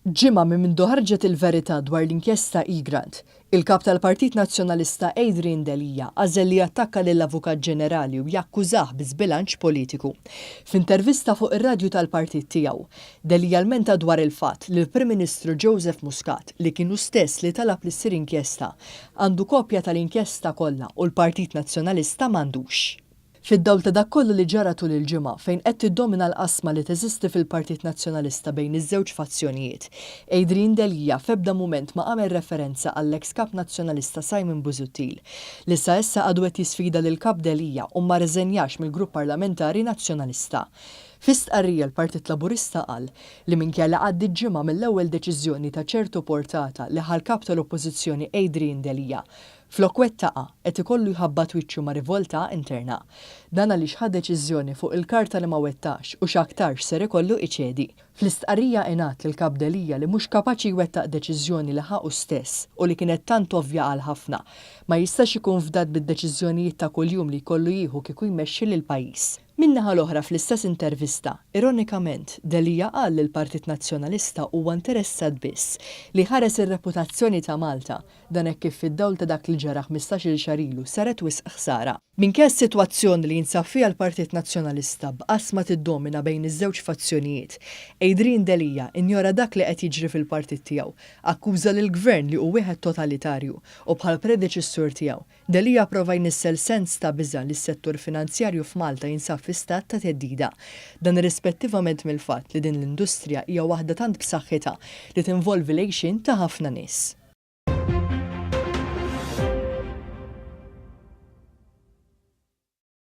Ġimgħa minn mindu ħarġet il-verità dwar l-inkjesta Egrant, il-Kap tal-Partit Nazzjonalista Adrian Delia għażel li jattakka lill-Avukat Ġenerali u jakkużah bi żbilanċ politiku. F'intervista fuq ir-radju tal-partit tiegħu, Delia lmenta dwar il-fatt li l-Prim Ministru Joseph Muscat, li kien hu stess li talab li ssir inkjesta, għandu kopja tal-inkjesta kollha u l-Partit Nazzjonalista m'għandux. Fid-dawl ta' dak kollu li ġara tul il-ġimgħa, fejn qed tiddomina l-qasma li teżisti fil-Partit Nazzjonalista bejn iż-żewġ fazzjonijiet, Adrian Delia f'ebda mument ma għamel referenza għall-eks Kap Nazzjonalista Simon Busuttil, li sa issa għadu qed jisfida lill-Kap Delia u ma rriżenjax mill-Grupp Parlamentari Nazzjonalista. Fi stqarrija l-Partit Laburista qal li minkejja li għaddiet ġimgħa mill-ewwel deċiżjoni ta' ċertu portata li ħa l-Kap tal-Oppożizzjoni Adrian Delia, Flok wettaqha, qed ikollu jħabbat wiċċu ma' rivolta interna. Dan għaliex ħa deċiżjoni fuq il-karta li ma wettaqx u x'aktarx ser ikollu iċedi. Fl-istqarrija ingħad lil Kap Delia li mhux kapaċi jwettaq deċiżjoni li ħa hu stess u li kienet tant ovvja għal ħafna. Ma jistax ikun fdat bid-deċiżjonijiet ta' kuljum li jkollu jieħu kieku jmexxi lill-pajjiż. Min-naħa l-oħra fl-istess intervista, ironikament, Delia qal li l-Partit Nazzjonalista huwa interessat biss li jħares ir-reputazzjoni ta' Malta Dan hekk kif fid-dawl ta' dak li ġara 15-il xahar ilu saret wisq ħsara. Minkejja s-sitwazzjoni li jinsab fiha l-Partit Nazzjonalista b'qasma tiddomina bejn iż-żewġ fazzjonijiet, Adrian Delia injora dak li qed jiġri fil-partit tiegħu, akkuża lill-Gvern li hu wieħed totalitarju u bħall-predeċessur tiegħu, Delia prova jnissel sens ta' biża' li s-settur finanzjarju f'Malta jinsab fi stat ta' theddida. Dan irrispettivament mill-fatt li din l-industrija hija waħda tant b'saħħitha li tinvolvi l-għixien ta' ħafna nies.